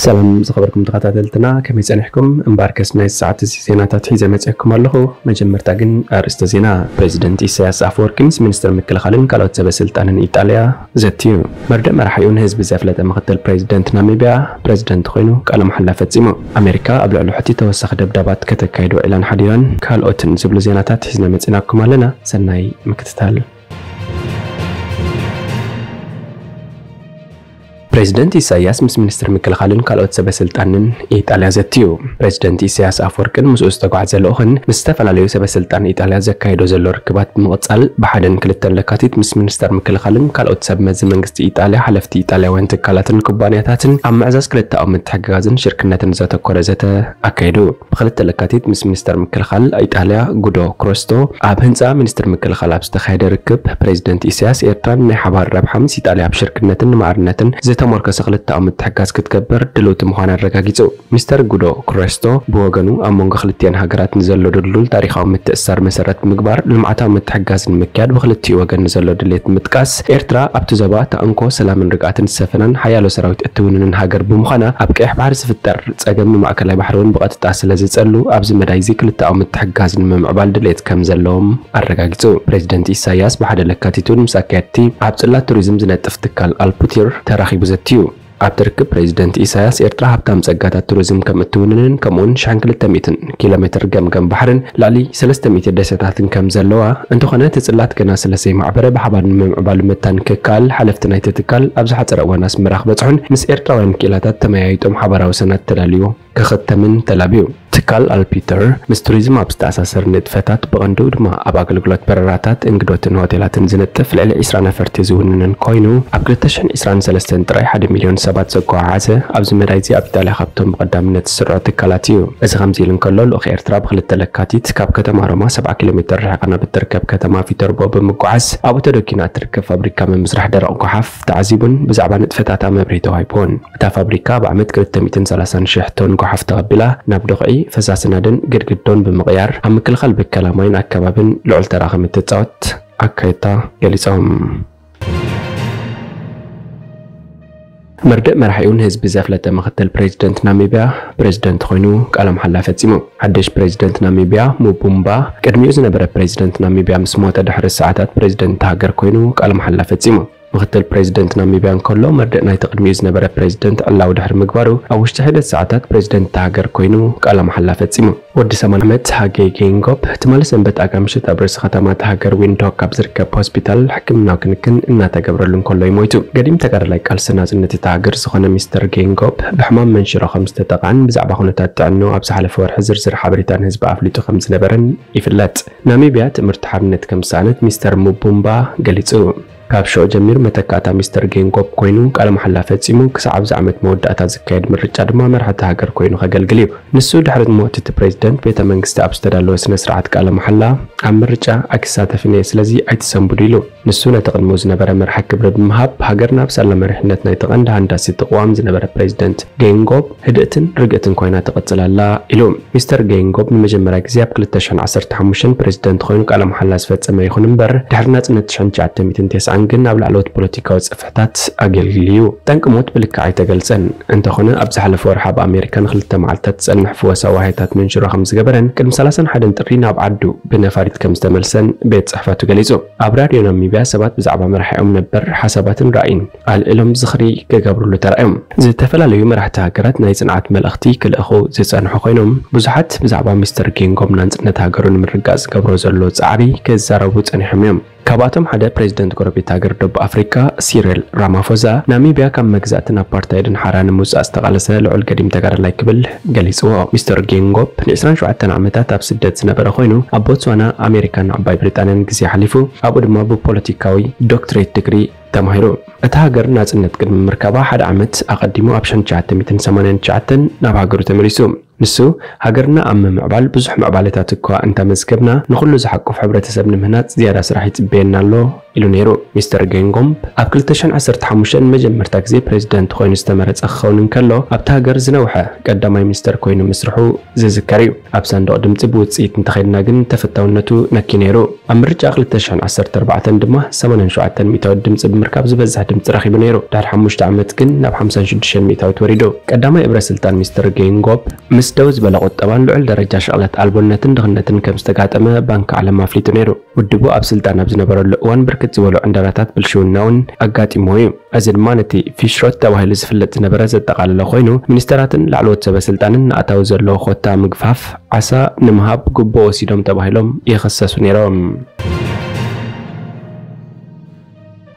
ሰላም ዝኸበርኩም ተኸታተልትና፣ ከመይ ጸኒሕኩም? እምበኣርከስ ናይ ሰዓት እዚ ዜናታት ሒዘ መጺአኩም ኣለኹ። መጀመርታ ግን ኣርእስተ ዜና። ፕሬዚደንት ኢሳያስ ኣፈወርቂ ምስ ሚኒስትር ምክልኻልን ካልኦት ሰበ ስልጣንን ኢጣልያ ዘትዩ። መርድእ መራሒኡ ንህዝቢ ዘፍለጠ ምክትል ፕሬዚደንት ናሚብያ፣ ፕሬዚደንት ኮይኑ ቃለ መሓላ ፈጺሙ። ኣሜሪካ ኣብ ልዕሊ ሑቲ ተወሳኺ ደብዳባት ከተካይድ ውዒላን ሓዲራን፣ ካልኦትን ዝብሉ ዜናታት ሒዝና መጺናኩም ኣለና። ሰናይ ምክትታል። ፕሬዚደንት ኢሳያስ ምስ ሚኒስትር ምክልኻልን ካልኦት ሰበ ስልጣንን ኢጣልያ ዘትዩ። ፕሬዚደንት ኢሳያስ ኣፈወርቅን ምስኡ ዝተጓዓዘ ልኡኽን ምስ ዝተፈላለዩ ሰበ ስልጣን ኢጣልያ ዘካየዶ ዘሎ ርክባት ብምቕጻል፣ ብሓደን ክልተን ለካቲት ምስ ሚኒስተር ምክልኻልን ካልኦት ሰብ መዚ መንግስቲ ኢጣልያ፣ ሓለፍቲ ኢጣልያውያን ትካላትን ኩባንያታትን ኣብ ምዕዛዝ ክልተኣዊ ምትሕግጋዝን ሽርክነትን ዘተኮረ ዘተ ኣካይዱ። ብክልተ ለካቲት ምስ ሚኒስተር ምክልኻል ኢጣልያ ጉዶ ክሮስቶ ኣብ ህንፃ ሚኒስትር ምክልኻል ኣብ ዝተኻየደ ርክብ፣ ፕሬዚደንት ኢሳያስ ኤርትራን ናይ ሓባር ረብሓ ምስ ኢጣልያ ኣብ ሽርክነትን ንማዕርነትን ዝተሞርከሰ ክልተኣዊ ምትሕጋዝ ክትገብር ድልውቲ ምዃና ኣረጋጊጹ። ሚስተር ጉዶ ክሮስቶ ብወገኑ፣ ኣብ መንጎ ክልቲኣን ሃገራት ንዘሎ ድልዱል ታሪኻዊ ምትእስሳር መሰረት ብምግባር፣ ልምዓታዊ ምትሕጋዝ ንምክያድ ብክልቲኡ ወገን ንዘሎ ድሌት ብምጥቃስ፣ ኤርትራ ኣብቲ ዞባ እታ እንኮ ሰላምን ርግኣትን ዝሰፈናን ሓያሎ ሰራዊት እትውንንን ሃገር ብምዃና፣ ኣብ ቀይሕ ባሕሪ ዝፍጠር ጸገም ንማእከላይ ባሕሪ እውን ብቐጥታ ስለ ዝጸሉ፣ ኣብዚ መዳይ እዚ ክልተኣዊ ምትሕግጋዝ ንምምዕባል ድሌት ከም ዘለዎም ኣረጋጊጹ። ፕሬዚደንት ኢሳያስ ብሓደ ለካቲት እውን ምስ ኣካየድቲ ኣብ ጽላት ቱሪዝም ዝነጥፍ ትካል ኣልፑቲር ተራኺቡ ዘትዩ። ኣብቲ ርክብ ፕሬዚደንት ኢሳያስ፣ ኤርትራ ሃብታም ጸጋታት ቱሪዝም ከም እትውንንን ከምኡውን ሽሕን ክልተ ሚእትን ኪሎ ሜትር ገምገም ባሕርን ልዕሊ ሰለስተ ሚእቲ ደሴታትን ከም ዘለዋ፣ እንተኾነ እቲ ጽላት ገና ስለ ዘይማዕበረ ብሓባር ንምምዕባሉ ምታን ክከኣል፣ ሓለፍቲ ናይቲ ትካል ኣብ ዝሓጸረ እዋን ኣስመራ ክበጽሑን ምስ ኤርትራውያን ክኢላታት ተመያይጦም ሓባራዊ ሰነድ ተዳልዩ ክኽተምን ተላብዩ። ትካል ኣልፒተር ምስ ቱሪዝም ኣብ ዝተኣሳሰር ንጥፈታት፣ ብቐንዱ ድማ ኣብ ኣገልግሎት በረራታት፣ እንግዶትን ሆቴላትን ዝነጥፍ ልዕሊ ዕስራ ነፈርቲ ዝውንንን ኮይኑ፣ ኣብ ክልተ ሽሕን ዕስራን ሰለስተን ጥራይ ሓደ ሚልዮን ሰባት ዘጓዓዓዘ፣ ኣብዚ መዳይ እዚ ኣብ ኢጣልያ ካብቶም ብቐዳምነት ዝስርዑ ትካላት እዩ። እዚ ከምዚ ኢሉ እንከሎ፣ ልኡኽ ኤርትራ ብክልተ ለካቲት ካብ ከተማ ሮማ ሰብዓ ኪሎ ሜትር ርሒቓ ናብ እትርከብ ከተማ ቪተርቦ ብምጓዓዝ፣ ኣብኡ ተደኪና እትርከብ ፋብሪካ ምምስራሕ ደረቕ ጓሓፍ ተዓዚቡን ብዛዕባ ንጥፈታታ መብርሂ ተዋሂቡን። እታ ፋብሪካ ኣብ ዓመት ክልተ ሚእትን ሰላሳን ሽሕ ቶን ጓሓፍ ተቐቢላ፣ ናብ ዱኽዒ፣ ፈሳሲ ናደን ግድግዶን ብምቕያር፣ ኣብ ምክልኻል ብከላ ማይን ኣከባብን ልዑል ተራ ከም እትጻወት ኣካየድታ ገሊጾም። መርድእ መራሒኡ ንህዝቢ ዘፍለጠ ምክትል ፕሬዚደንት ናሚብያ፣ ፕሬዚደንት ኮይኑ ቃለ መሓላ ፈጺሙ። ሓድሽ ፕሬዚደንት ናሚብያ፣ ሙቡምባ፣ ቅድሚኡ ዝነበረ ፕሬዚደንት ናሚብያ ምስ ሞተ ድሕሪ ሰዓታት ፕሬዚደንት ሃገር ኮይኑ ቃለ መሓላ ፈጺሙ። ምክትል ፕሬዚደንት ናሚብያ እንከሎ፣ መርድእ ናይቲ ቅድሚኡ ዝነበረ ፕሬዚደንት ዕላዊ ድሕሪ ምግባሩ፣ ኣብ ውሽጢ ሒደት ሰዓታት ፕሬዚደንት እታ ሃገር ኮይኑ ቃለ መሓላ ፈጺሙ። ወዲ ሰማንያ ዓመት ሃጌ ጌንጎብ፣ ትማሊ ሰንበት ኣጋ ምሽት ኣብ ርእሲ ከተማ እታ ሃገር ዊንድሆክ ኣብ ዝርከብ ሆስፒታል ሕክምናዊ ክንክን እናተገብረሉ እንከሎ እዩ ሞይቱ። ገዲም ተጋዳላይ ቃልሲ ናጽነት እታ ሃገር ዝኾነ ሚስተር ጌንጎብ፣ ብሕማም መንሽሮ ከም ዝተጠቕዓን ብዛዕባ ኩነታት ጥዕንኡ ኣብ ዝሓለፈ ወርሒ ዝርዝር ሓበሬታ ንህዝቢ ኣፍሊጡ ከም ዝነበረን ይፍለጥ። ናሚብያ ትእምርቲ ሓርነት ከም ዝሰኣነት ሚስተር ሙቡምባ ገሊጹ። ካብ ሽዑ ጀሚሩ መተካእታ ሚስተር ጌንጎብ ኮይኑ ቃለ መሓላ ፈጺሙ፣ ክሳዕ ኣብዚ ዓመት መወዳእታ ዝካየድ ምርጫ ድማ መራሒ እታ ሃገር ኮይኑ ከገልግል እዩ። ንሱ ድሕሪ ሞት እቲ ፕሬዚደንት፣ ቤተ መንግስቲ ኣብ ዝተዳለወ ስነ ስርዓት ቃለ መሓላ፣ ኣብ ምርጫ ኣይክሳተፍን እየ፣ ስለዚ ኣይትሰንብዱ ኢሉ። ንሱ ነቲ ቅድሚኡ ዝነበረ መርሓ ክብሪ ብምሃብ፣ ሃገርና ብሳላ መሪሕነት ናይቲ ቀንዲ ሃንዳሲ እቲ ቅዋም ዝነበረ ፕሬዚደንት ጌንጎብ ህድእትን ርግእትን ኮይና ትቕጽል ኣላ ኢሉ። ሚስተር ጌንጎብ ንመጀመርያ ግዜ ኣብ ክልተ ሽሕን ዓሰርተ ሓሙሽተን ፕሬዚደንት ኮይኑ ቃለ መሓላ ዝፈጸመ ይኹን እምበር፣ ድሕሪ ናጽነት ሽሕን ትሽዓተ ሚእትን ተስዓን ግን ኣብ ላዕለዎት ፖለቲካዊ ጽፍሕታት ኣገልጊሉ እዩ። ጠንቂ ሞት ብልክዕ ኣይተገልጸን። እንተኾነ፣ ኣብ ዝሓለፈ ወርሒ ኣብ ኣሜሪካ ንክልተ መዓልታት ዝጸንሕ ፍወሳ ዋህዮታት መንሽሮ ከም ዝገበረን፣ ቅድሚ ሰላሳን ሓደን ጥሪ ናብ ዓዱ ብነፋሪት ከም ዝተመልሰን ቤት ጽሕፈቱ ገሊጹ። ኣብ ራድዮ ናሚብያ ሰባት ብዛዕባ መራሒኦም ነበር ሓሳባትን ራእይን ኣልዒሎም ዝኽሪ ክገብርሉ ተራእዮም። ዝተፈላለዩ መራሕቲ ሃገራት ናይ ጽንዓት መልእኽቲ ክልእኹ ዝጸንሑ ኮይኖም፣ ብዙሓት ብዛዕባ ሚስተር ጌንጎብ ናጽነት ሃገሩ ንምርግጋጽ ዝገብሮ ዘሎ ጻዕሪ ክዛረቡ ጸኒሖም እዮም። ካብኣቶም ሓደ ፕሬዚደንት ጎረቤት ሃገር ደቡብ ኣፍሪካ ሲሪል ራማፎዛ፣ ናሚብያ ካብ መግዛእትን ኣፓርታይድን ሓራ ንምውጻእ ዝተቓለሰ ልዑል ገዲም ተጋዳላይ ክብል ገሊጽዎ። ሚስተር ጌንጎብ ንዕስራን ሸውዓተን ዓመታት ኣብ ስደት ዝነበረ ኮይኑ፣ ኣብ ቦትስዋና፣ ኣሜሪካን ዓባይ ብሪጣንያን ግዜ ኣሕሊፉ፣ ኣብኡ ድማ ብፖለቲካዊ ዶክትሬት ዲግሪ ተማሂሩ። እታ ሃገር ናጽነት ቅድሚ ምርካባ ሓደ ዓመት ኣቐዲሙ፣ ኣብ ሽሕን ትሽዓተ ሚእትን ሰማንያን ትሽዓተን ናብ ሃገሩ ተመሊሱ። ንሱ፣ ሃገርና ኣብ ምምዕባል ብዙሕ ምዕባለታት እኳ እንተመዝገብና፣ ንኹሉ ዝሓቁፍ ሕብረተሰብ ንምህናጽ ዝያዳ ስራሕ ይጽበየና ኣሎ ኢሉ ነይሩ። ሚስተር ገንጎምብ ኣብ ክልተ ሽሕን ዓሰርተ ሓሙሽተን ንመጀመርታ ግዜ ፕሬዝደንት ኮይኑ ዝተመረጸ ክኸውን እንከሎ፣ ኣብታ ሃገር ዝነውሐ ቀዳማይ ሚኒስተር ኮይኑ ምስርሑ ዝዝከር እዩ። ኣብ ሳንዱቕ ድምጺ ብውጽኢት እንተኸይድና ግን ተፈታውነቱ ነኪ ነይሩ። ኣብ ምርጫ ክልተ ሽሕን ዓሰርተ ኣርባዕተን ድማ ሰማንያን ሸውዓተን ሚእታዊት ድምጺ ብምርካብ ዝበዝሕ ድምጺ ረኺቡ ነይሩ። ድሕሪ ሓሙሽተ ዓመት ግን ናብ ሓምሳን ሽዱሽተን ሚእታዊት ወሪዱ። ቀዳማይ እብረ ስልጣን ሚስተር ገንጎምብ ምስ ደው ዝበለ ቁጠባን ልዑል ደረጃ ሽቕለት ኣልቦነትን ድኽነትን ከም ዝተጋጠመ ባንኪ ዓለም ኣፍሊጡ ነይሩ። ውድቡ ኣብ ስልጣን ኣብ ዝነበረሉ እዋን ብርክት ዝበሉ ዕንደራታት ብልሽውና እውን ኣጋጢሞ እዩ። እዚ ድማ ነቲ ፊሽሮት ተባሂሉ ዝፍለጥ ዝነበረ ዘጠቓለለ ኮይኑ፣ ሚኒስተራትን ላዕለዎት ሰበ ስልጣንን ንኣታዊ ዘለዎ ኮታ ምግፋፍ ዓሳ ንምሃብ ጉቦ ወሲዶም ተባሂሎም ይኽሰሱ ነይሮም።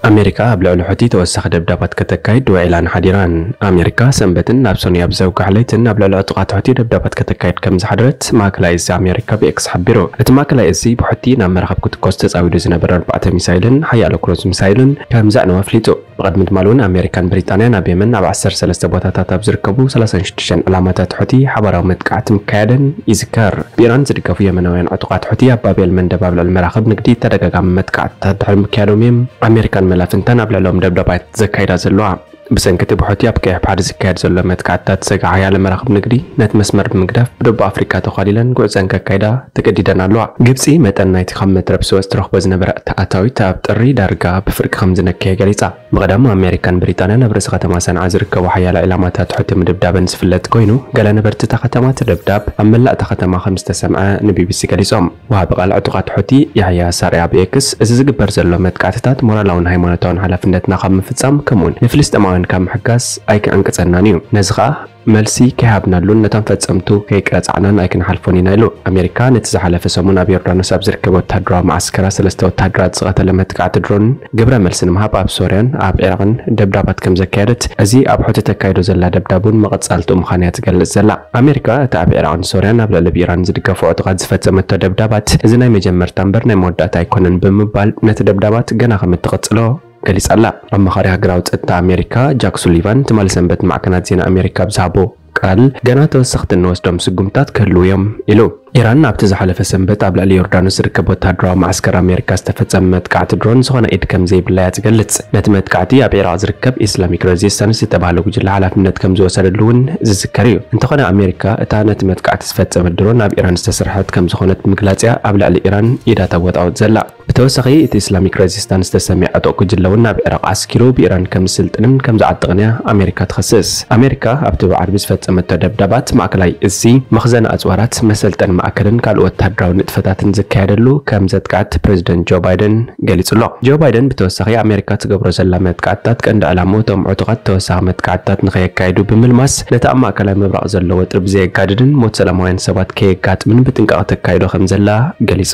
ኣሜሪካ ኣብ ልዕሊ ሑቲ ተወሳኺ ደብዳባት ከተካይድ ውዒላን ሓዲራን። ኣሜሪካ ሰንበትን ናብ ሰኑይ ኣብ ዘውግሕ ለይትን ኣብ ልዕሊ ዕጡቓት ሑቲ ደብዳባት ከተካይድ ከም ዝሓደረት ማእከላይ እዚ ኣሜሪካ ብኤክስ ሓቢሩ። እቲ ማእከላይ እዚ ብሑቲ ናብ መራኸብ ክትኮስ ተጻዊዱ ዝነበረ ኣርባዕተ ሚሳይልን ሓያሎ ክሩዝ ሚሳይልን ከም ዘዕነወ ኣፍሊጡ። ብቕድሚ ትማል እውን ኣሜሪካን ብሪጣንያን ኣብ የመን ኣብ ዓሰርተ ሰለስተ ቦታታት ኣብ ዝርከቡ ሰላሳን ሽዱሽተን ዕላማታት ሑቲ ሓባራዊ መጥቃዕቲ ምካያደን ይዝከር። ብኢራን ዝድገፉ የመናውያን ዕጡቓት ሑቲ ኣብ ባብኤል መንደብ ኣብ ልዕሊ መራኽብ ንግዲ ተደጋጋሚ መጥቃዕትታት ድሕሪ ምክያዶም እዮም ኣሜሪካን መላፍንታን ኣብ ልዕሎም ደብዳባት ዘካይዳ ዘለዋ። ብሰንኪ እቲ ብሑቲ ኣብ ቀይሕ ባሕሪ ዝካየድ ዘሎ መጥቃዕትታት ዝሰግኣ ሓያለ መራኽብ ንግዲ ነቲ መስመር ብምግዳፍ ብደቡብ ኣፍሪካ ተዃሊለን ጉዕዘን ከካይዳ ተገዲደን ኣለዋ። ግብጺ መጠን ናይቲ ካብ መትረብ ስወዝ ትረኽቦ ዝነበረ ኣታዊት ኣብ ጥሪ ዳርጋ ብፍርቂ ከም ዝነከየ ገሊጻ። ብቐዳም ኣሜሪካን ብሪጣንያን ኣብ ርእሲ ከተማ ሰንዓ ዝርከቡ ሓያለ ዒላማታት ሑቲ ምድብዳበን ዝፍለጥ ኮይኑ፣ ገለ ነበርቲ እታ ከተማ እቲ ደብዳብ ኣብ መላእ እታ ከተማ ከም ዝተሰምዐ ንቢቢሲ ገሊጾም። ወሃቢ ቃል ዕጡቓት ሑቲ ያሕያ ሳሪያ ብኤክስ፣ እዚ ዝግበር ዘሎ መጥቃዕትታት ሞራላውን ሃይማኖታውን ሓላፍነትና ካብ ምፍጻም ከምኡውን ንፍልስጤማውያን ካብ ምሕጋዝ ኣይክዕንቅጸናን እዩ። ነዚ ኸኣ መልሲ ከይሃብናሉን ነቶም ፈጸምቱ ከይቀጻዕናን ኣይክንሓልፎን ኢና ኢሉ። ኣሜሪካ ነቲ ዝሓለፈ ሰሙን ኣብ ዮርዳኖስ ኣብ ዝርከብ ወተሃደራዊ መዓስከራ ሰለስተ ወተሃደራት ዝቐተለ መጥቃዕቲ ድሮን ግብረ መልሲ ንምሃብ ኣብ ሶርያን ኣብ ዒራቕን ደብዳባት ከም ዘካየደት፣ እዚ ኣብ ሑቲ ተካይዶ ዘላ ደብዳብ እውን መቐጻልትኡ ምዃኑ እያ ትገልጽ ዘላ። ኣሜሪካ እቲ ኣብ ዒራቕን ሶርያን ኣብ ልዕሊ ብኢራን ዝድገፉ ዕጡቓት ዝፈጸመቶ ደብዳባት እዚ ናይ መጀመርታ እምበር ናይ መወዳእታ ኣይኮነን ብምባል ነቲ ደብዳባት ገና ከም እትቕጽሎ ገሊጻ ኣላ። ኣማኻሪ ሃገራዊ ጸጥታ ኣሜሪካ ጃክ ሱሊቫን ትማሊ ሰንበት ንማዕከናት ዜና ኣሜሪካ ኣብ ዝሃቦ ቃል፣ ገና ተወሰኽቲ እንወስዶም ስጉምታት ክህልዉ እዮም ኢሉ። ኢራን ኣብቲ ዝሓለፈ ሰንበት ኣብ ልዕሊ ዮርዳኖስ ዝርከብ ወተሃደራዊ መዓስከር ኣሜሪካ ዝተፈጸመ መጥቃዕቲ ድሮን ዝኾነ ኢድ ከም ዘይብላ እያ ትገልጽ። ነቲ መጥቃዕቲ ኣብ ዒራቕ ዝርከብ ኢስላሚክ ሬዚስታንስ ዝተባህለ ጉጅለ ሓላፍነት ከም ዝወሰደሉ እውን ዝዝከር እዩ። እንተኾነ ኣሜሪካ እታ ነቲ መጥቃዕቲ ዝፈጸመት ድሮን ኣብ ኢራን ዝተሰርሐት ከም ዝኾነት ብምግላጽ እያ ኣብ ልዕሊ ኢራን ኢዳ ተወጣውጥ ዘላ። ብተወሳኺ፣ እቲ ኢስላሚክ ሬዚስታንስ ዝተሰምየ ዕጡቕ ጉጅለ እውን ናብ ዒራቕ ኣስኪሩ ብኢራን ከም ዝስልጥንን ከም ዝዓጥቕን እያ ኣሜሪካ ትኸስስ። ኣሜሪካ ኣብቲ ብዓርቢ ዝፈጸመቶ ደብዳባት ማእከላይ እዚ፣ መኽዘን ኣጽዋራት፣ መሰልጠኒ ማእከልን ካልእ ወተሃደራዊ ንጥፈታትን ዝካየደሉ ከም ዘጥቅዐት ፕሬዚደንት ጆ ባይደን ገሊጹ ኣሎ። ጆ ባይደን ብተወሳኺ ኣሜሪካ ትገብሮ ዘላ መጥቃዕትታት ቀንዲ ዕላምኡ እቶም ዕጡቓት ተወሳኺ መጥቃዕትታት ንኸየካይዱ ብምልማስ ነቲ ኣብ ማእከላይ ምብራቕ ዘሎ ወጥሪ ብዘየጋድድን ሞት ሰላማውያን ሰባት ከየጋጥምን ብጥንቃቐ ተካይዶ ከም ዘላ ገሊጹ።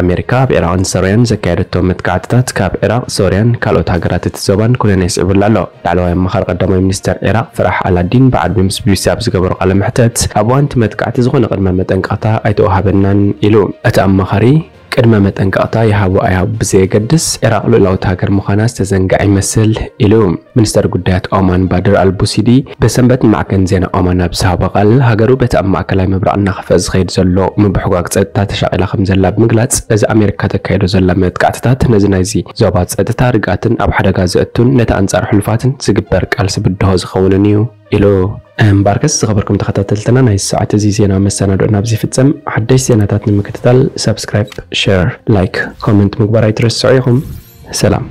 ኣሜሪካ ኣብ ዒራቕን ሶርያን ዘካየደቶ መጥቃዕትታት ካብ ዒራቕ፣ ሶርያን ካልኦት ሃገራት እቲ ዞባን ኩነኔ ስዒቡላ ኣሎ። ላዕለዋይ ኣማኻሪ ቀዳማይ ሚኒስተር ዒራቕ ፈራሕ ኣላዲን ብዓርቢ ምስ ቢቢሲ ኣብ ዝገበሮ ቃለ መሕተት፣ ኣብ እዋን እቲ መጥቃዕቲ ዝኾነ ቅድመ መጠንቀቕታ ኣይተወሃበናን ኢሉ። እቲ ኣማኻሪ ቅድመ መጠንቀቕታ ይሃቡ ኣይሃቡ ብዘየገድስ፣ ዒራቕ ልኡላዊት ሃገር ምዃና ዝተዘንግዐ ይመስል ኢሉ። ሚኒስተር ጉዳያት ኦማን ባድር ኣልቡሲዲ ብሰንበት ንማዕከን ዜና ኦማን ኣብ ዝሃቦ ቃል፣ ሃገሩ በቲ ኣብ ማእከላይ ምብራቕ እናኸፍአ ዝኸይድ ዘሎ ምብሕጓግ ጸጥታ ተሻቒላ ከም ዘላ ብምግላጽ፣ እዚ ኣሜሪካ ተካይዶ ዘላ መጥቃዕትታት ነዚ ናይዚ ዞባ ጸጥታ ርግኣትን ኣብ ሓደጋ ዘእቱን ነቲ ኣንጻር ሕሉፋትን ዝግበር ቃልሲ ብድሆ ዝኸውንን እዩ ኢሉ። እምበኣርከስ ዝኸበርኩም ተኸታተልትና፣ ናይ ሰዓት እዚ ዜና መሰናድኦ ናብዚ ይፍጸም። ሓደሽ ዜናታት ንምክትታል ሳብስክራይብ፣ ሸር፣ ላይክ፣ ኮመንት ምግባር ኣይትረስዑ ኢኹም። ሰላም።